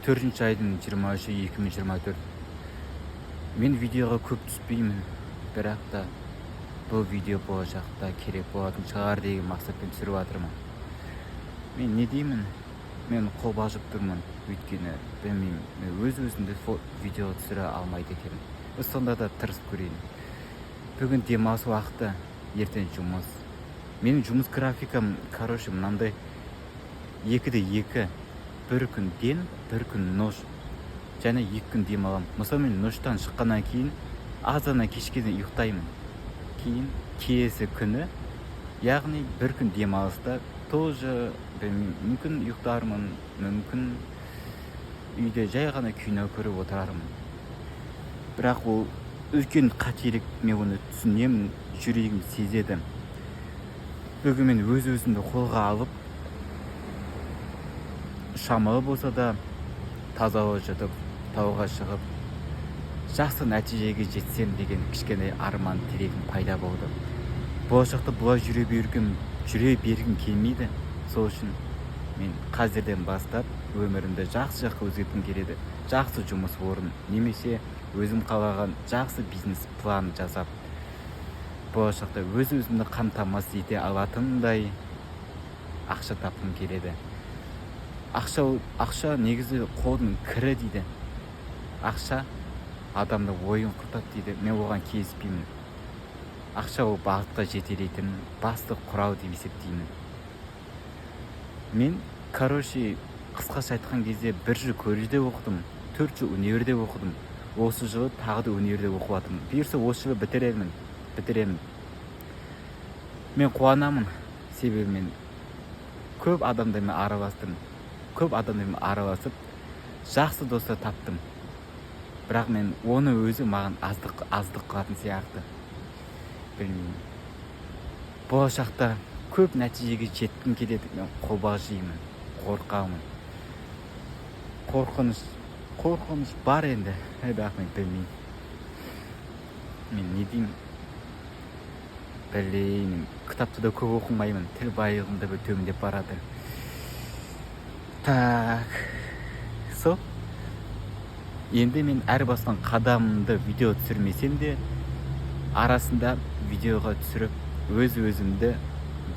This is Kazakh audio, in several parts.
4-айдың 23-і, 2024. Мен видеоға көп түспеймін, бірақ та бұл видео болашақта керек болатын шығар деген мақсатпен түсіріп жатырмын. Мен не деймін, мен қобалжып тұрмын, өйткені білмеймін, мен өз өзімді видеоға түсіре алмайды екенмін. Сонда да тырысып көрейін. Бүгін демалыс уақыты, ертең жұмыс. Менің жұмыс графикам, короче, мынандай: 2 де 2, бір күн день, бір күн ночь және 2 күн демаламын. Мысалы, мен ночьтан шыққаннан кейін азаннан кешке дейін ұйықтаймын. Кейін келесі күні, яғни бір күн демалыста тоже білмеймін, мүмкін, ұйықтармын, мүмкін, үйде жай ғана кино көріп отырармын. Бірақ ол үлкен қателік, мен оны түсінемін, жүрегім сезеді. Бүгін мен өз өзімді қолға алып, шамалы болса да таза ауа жұтып, тауға шығып, жақсы нәтижеге жетсем деген кішкене арман, тілегім пайда болды. Болашақта бұлай жүре бергім келмейді. Сол үшін мен қазірден бастап өмірімді жақсы жаққа өзгерткім келеді. Жақсы жұмыс орын немесе өзім қалаған жақсы бизнес план жасап, болашақта өз өзімді қамтамасыз ете алатындай ақша тапқым келеді. Ақша негізі қолдың кірі дейді, ақша адамды ойын құртады дейді. Мен оған келіспеймін. Ақша ол бақытқа жетелейтін басты құрал деп есептеймін мен. Короче, қысқаша айтқан кезде, бір жыл колледжде оқыдым, 4 жыл универде оқыдым, осы жылы тағы да универде оқып жатырмын. Бұйырса, осы жылы бітіремін. Мен қуанамын, себебі мен көп адамдармен араластым, көп адамдармен араласып, жақсы достар таптым. Бірақ мен оны өзі маған аздық қылатын сияқты, білмеймін. Болашақта көп нәтижеге жеткім келеді. Мен қобалжимын, қорқамын, қорқыныш бар енді. Бірақ мен білмеймін, мен не деймін, білмеймін. Кітапты да көп оқымаймын, тіл байлығым да бір төмендеп барады. Так, сол енді мен әр басқан қадамымды видео түсірмесем де, арасында видеоға түсіріп, өз өзімді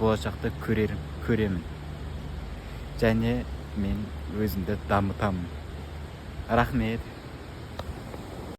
болашақта көремін және мен өзімді дамытамын. Рахмет.